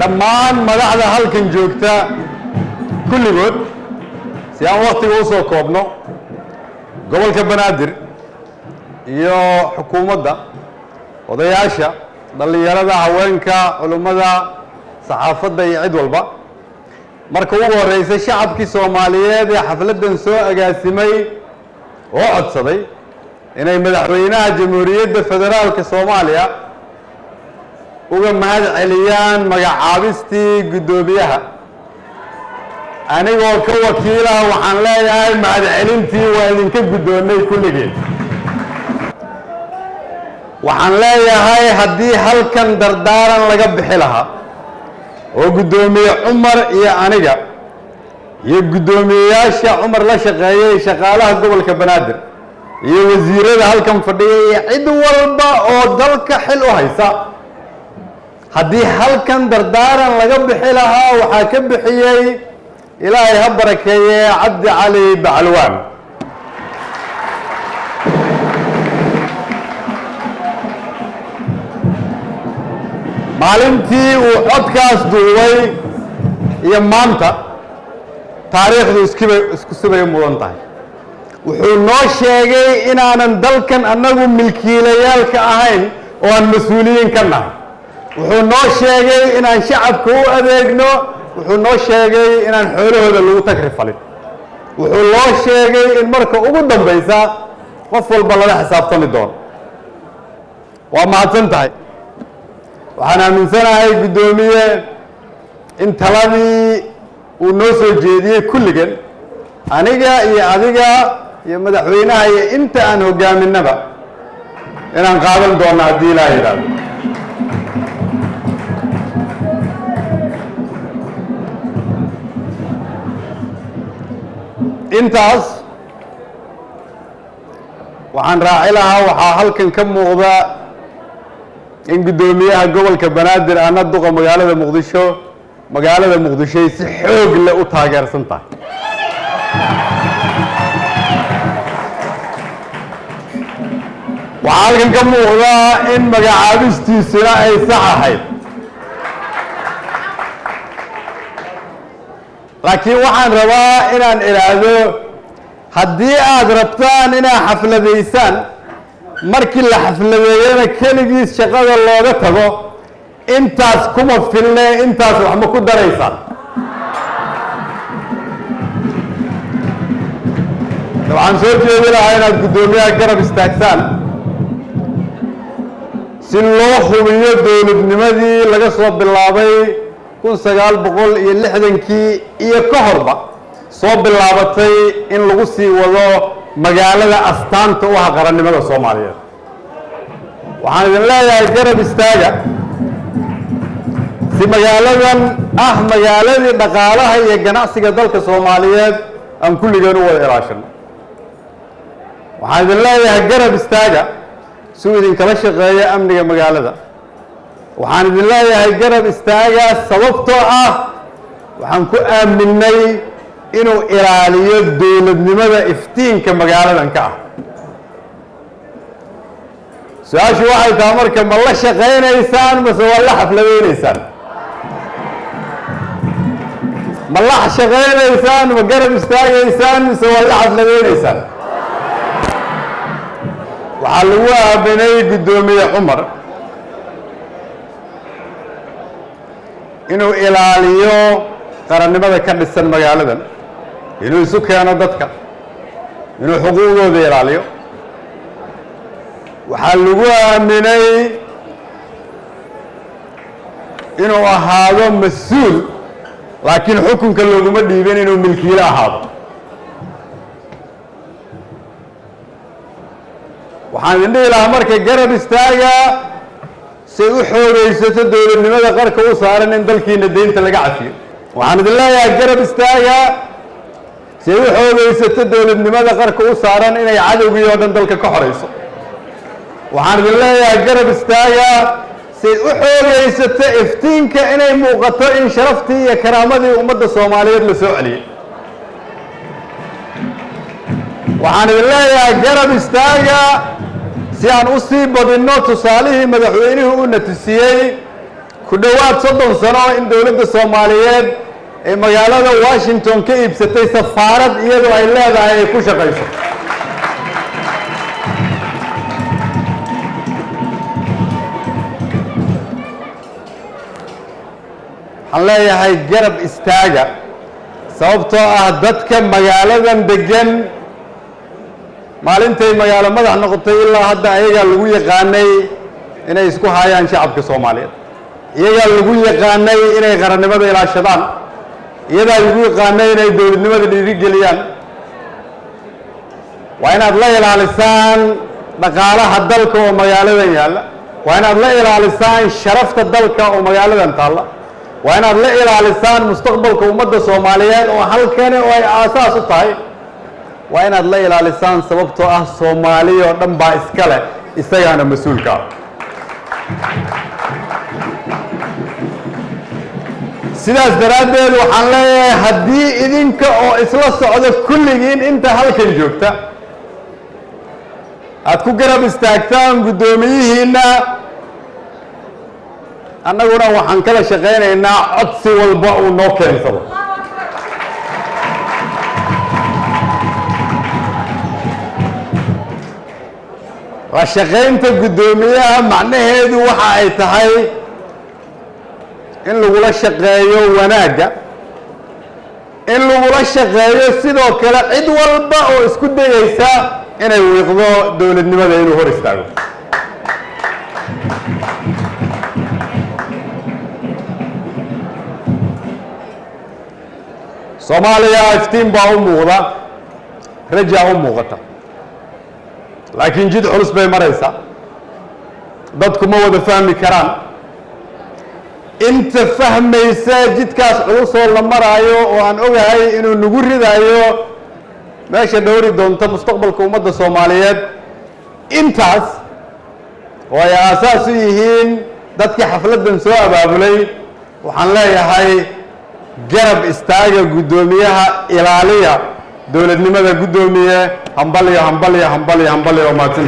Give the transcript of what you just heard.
Dhammaan madaxda halkan joogta kulligood, si aan waktiga u soo koobno, gobolka Banaadir iyo xukuumadda, odayaasha, dhallinyarada, haweenka, culummada, saxaafadda iyo cid walba, marka ugu horeysa shacabkii Soomaaliyeed ee xafladdan soo agaasimay oo codsaday inay madaxweynaha Jamhuuriyadda Federaalka Soomaaliya uga mahad celiyaan magacaabistii guddoomiyaha, anigoo ka wakiilaha waxaan leeyahay mahad celintii waa idinka guddoonnay kulligeen. Waxaan leeyahay haddii halkan dardaaran laga bixi lahaa oo guddoomiye Cumar iyo aniga iyo guddoomiyeyaasha Cumar la shaqeeyay, shaqaalaha gobolka Banaadir iyo wasiirada halkan fadhiya iyo cid walba oo dalka xil u haysa, haddii halkan dardaaran laga bixi lahaa, waxaa ka bixiyey, Ilaahay ha barakeeye, Cabdi Cali Bacalwaan. Maalintii uu codkaas duubay iyo maanta taariikhdu iskibay isku sibay mudan tahay. Wuxuu noo sheegay inaanan dalkan annagu milkiilayaalka ahayn oo aan mas-uuliyiin ka nahay. Wuxuu noo sheegay inaan shacabka u adeegno. Wuxuu noo sheegay inaan xoolahooda lagu tagri falin. Wuxuu loo sheegay in marka ugu dambaysa qof walba lala xisaabtami doono. Waa mahadsan tahay. Waxaan aaminsanahay, guddoomiye, in taladii uu noo soo jeediyey kulligan, aniga iyo adiga iyo madaxweynaha iyo inta aan hoggaaminaba, inaan qaadan doono haddii Ilaah yidhaahdo. Intaas waxaan raaci lahaa, waxaa halkan ka muuqda in guddoomiyaha gobolka Banaadir ana duqa magaalada Muqdisho, magaalada Muqdishoay si xoog leh u taageersan tahay. Waxaa halkan ka muuqda in magacaabistiisuna ay sax ahayd, laakiin waxaan rabaa inaan idhaahdo, haddii aad rabtaan inaad xafladaysaan, markii la xafladeeyana keligiis shaqada looga tago, intaas kuma filne, intaas wax ma ku daraysaan? Waxaan soo jeedi lahaa inaad guddoomiyaha garab istaagtaan si loo hubiyo dowladnimadii laga soo bilaabay 1960-kii iyo ka horba soo bilaabatay in lagu sii wado magaalada astaanta u ah qarannimada Soomaaliyeed. Waxaan idin leeyahay garab istaaga si magaaladan ah magaaladii dhaqaalaha iyo ganacsiga dalka Soomaaliyeed aan kulligeen u wada ilaashano. Waxaan idin leeyahay garab istaaga si uu idinkala shaqeeyo amniga magaalada. Waxaan idin leeyahay garab istaaga, sababtoo ah waxaan ku aaminay inuu ilaaliyo dowladnimada iftiinka magaaladan ka ah. Su-aashu waxay tahay marka, ma la shaqaynaysaan mase waa la xafladaynaysaan? Ma la shaqaynaysaan, ma garab istaagaysaan, mise waa la xafladaynaysaan? Waxaa lagu aaminay guddoomiye Cumar inuu ilaaliyo qarannimada ka dhisan magaaladan, inuu isu keeno dadka, inuu xuquuqdooda ilaaliyo. Waxaa lagu aaminay inuu ahaado mas-uul, laakiin xukunka looguma dhiibin inuu milkiile ahaado. Waxaan idin dhihi lahaa marka, garab istaaga say u xoogaysato dowladnimada qarka u saaran in dalkiina deynta laga cafiyo. Waxaan idin leeyahay garab istaaga say u xoogaysato dowladnimada qarka u saaran inay cadowgii oo dhan dalka ka xorayso. Waxaan idin leeyahay garab istaaga say u xoogaysato iftiinka inay muuqato in sharaftii iyo karaamadii ummadda Soomaaliyeed la soo celiyey. Waxaan idin leeyahay garab istaaga si aan u sii badinno tusaalihii madaxweynuhu u natusiyey. Ku dhowaad 30 sano in dowladda Soomaaliyeed ee magaalada Washington ka iibsatay safaarad iyadoo ay leedahay ay ku shaqayso. Waxaan leeyahay garab istaaga, sababtoo ah dadka magaaladan degan maalintay magaalo madax noqotay ilaa hadda ayagaa lagu yaqaanay inay isku hayaan shacabka Soomaaliyeed, iyagaa lagu yaqaanay inay qarannimada ilaashadaan, iyadaa lagu yaqaanay inay dowladnimada dhiirigeliyaan. Waa inaad la ilaalisaan dhaqaalaha dalka oo magaaladan yaalla, waa inaad la ilaalisaan sharafta dalka oo magaaladan taalla, waa inaad la ilaalisaan mustaqbalka ummadda Soomaaliyeed oo halkani oo ay aasaas u tahay. Waa inaad la ilaalisaan, sababtoo ah Soomaaliya oo dhan baa iska leh, isagaana mas-uulka ah. Sidaas daraaddeed waxaan leeyahay, haddii idinka oo isla socda kulligiin inta halkan joogta aad ku garab istaagtaan guddoomiyihiinna, annaguna waxaan kala shaqaynaynaa codsi walba uu noo keensado. La shaqaynta guddoomiyaha macnaheedu waxa ay tahay in lagula shaqeeyo wanaagga, in lagula shaqeeyo sidoo kale cid walba oo isku dayeysa inay wiiqdo dowladnimada inuu hor istaago. Soomaaliya iftiin baa u muuqda, rajaa u muuqata, laakiin jid culus bay maraysaa. Dadku ma wada fahmi karaan. Inta fahmaysa jidkaas culusoo la maraayo oo aan ogahay inuu nagu ridaayo meesha dhowri doonta mustaqbalka ummadda Soomaaliyeed, intaas oo ay aasaas u yihiin dadkii xafladdan soo abaabulay, waxaan leeyahay garab istaaga guddoomiyaha, ilaaliya dowladnimada. Guddoomiye, hambalyo, hambalyo, hambalyo, hambalyo, waa mahadsan.